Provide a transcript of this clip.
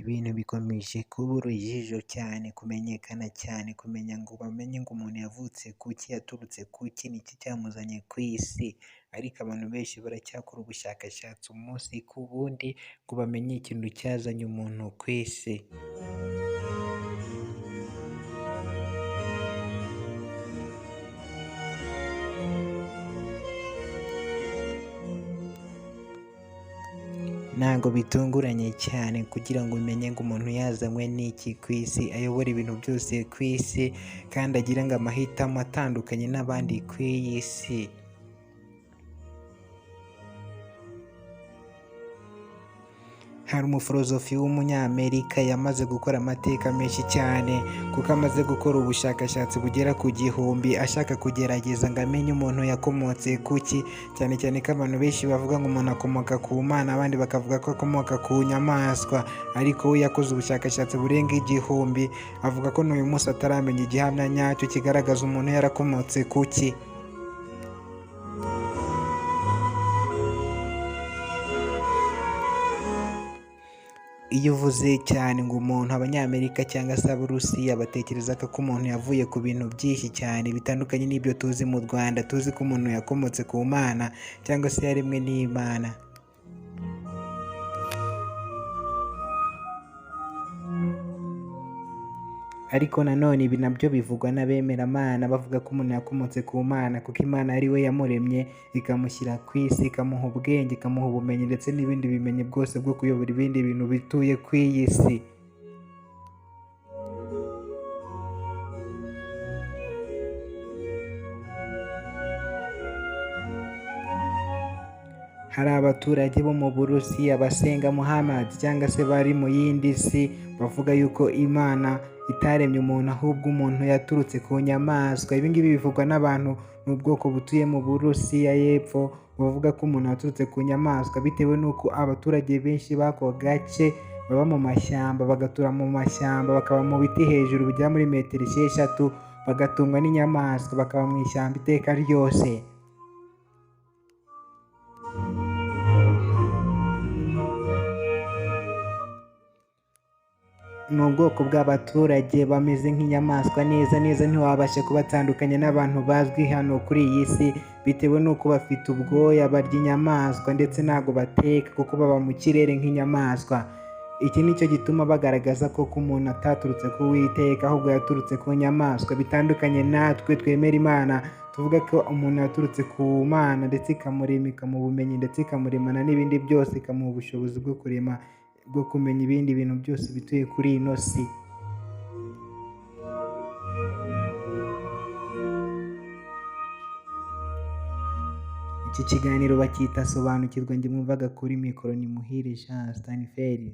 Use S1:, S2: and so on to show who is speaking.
S1: Ibintu bikomeje kuba urujijo cyane, kumenyekana cyane, kumenya ngo bamenye ngo umuntu yavutse kuki, yaturutse kuki, ni iki cyamuzanye ku isi, ariko abantu benshi baracyakora ubushakashatsi umunsi ku wundi ngo bamenye ikintu cyazanye umuntu ku isi. Ntabwo bitunguranye cyane kugira ngo umenye ngo umuntu yazanywe n'iki ku isi, ayobora ibintu byose ku isi kandi agira ngo amahitamo atandukanye n'abandi ku iyi si. Hari umuforozofi w'umunyamerika yamaze gukora amateka menshi cyane kuko amaze gukora ubushakashatsi bugera ku 1000 ashaka kugerageza ngo amenye umuntu yakomotse kuki, cyane cyane ko abantu benshi bavuga ngo umuntu akomoka ku Mana, abandi bakavuga ko akomoka ku nyamaswa, ariko we yakoze ubushakashatsi burenga 1000 avuga ko n'uyu munsi ataramenya igihamya nyacyo kigaragaza umuntu yarakomotse kuki. Iyo uvuze cyane ngo umuntu, Abanyamerika cyangwa se Abarusiya batekereza ko umuntu yavuye ku bintu byinshi cyane bitandukanye n'ibyo tuzi mu Rwanda, tuzi ko umuntu yakomotse ku Mana cyangwa se yaremwe n'Imana. Ariko nanone ibi nabyo bivugwa n'abemeramana bavuga ko umuntu yakomotse ku Mana kuko Imana ari we yamuremye ikamushyira ku isi, ikamuha ubwenge, ikamuha ubumenyi ndetse n'ibindi bimenyi bwose bwo kuyobora ibindi bintu bituye ku iyi si. Hari abaturage bo mu Burusiya basenga Muhammad cyangwa se bari mu yindi si bavuga yuko Imana itaremye umuntu ahubwo umuntu yaturutse ku nyamaswa. Ibi ngibi bivugwa n'abantu mu bwoko butuye mu Burusiya y'Epfo bavuga ko umuntu yaturutse ku nyamaswa bitewe n'uko abaturage benshi b'ako gace baba mu mashyamba, bagatura mu mashyamba, bakaba mu biti hejuru bigera muri metero 6, bagatungwa n'inyamaswa, bakaba mu ishyamba iteka ryose. Ni ubwoko bw'abaturage bameze nk'inyamaswa neza neza, ntiwabasha kubatandukanya n'abantu bazwi hano kuri iyi si bitewe n'uko bafite ubwoya, barya inyamaswa ndetse ntabwo bateka kuko baba mu kirere nk'inyamaswa. Iki ni cyo gituma bagaragaza ko umuntu ataturutse ku Uwiteka ahubwo yaturutse ku nyamaswa, bitandukanye natwe twemera Imana tuvuga ko umuntu yaturutse ku Mana ndetse ikamurema, ikamuha ubumenyi ndetse ikamuremana n'ibindi byose, ikamuha ubushobozi bwo kurema, bwo kumenya ibindi bintu byose bituye kuri ino si. Iki kiganiro bacyita Sobanukirwa, njye mwumvaga kuri mikoro ni Muhire Jean Staniferi.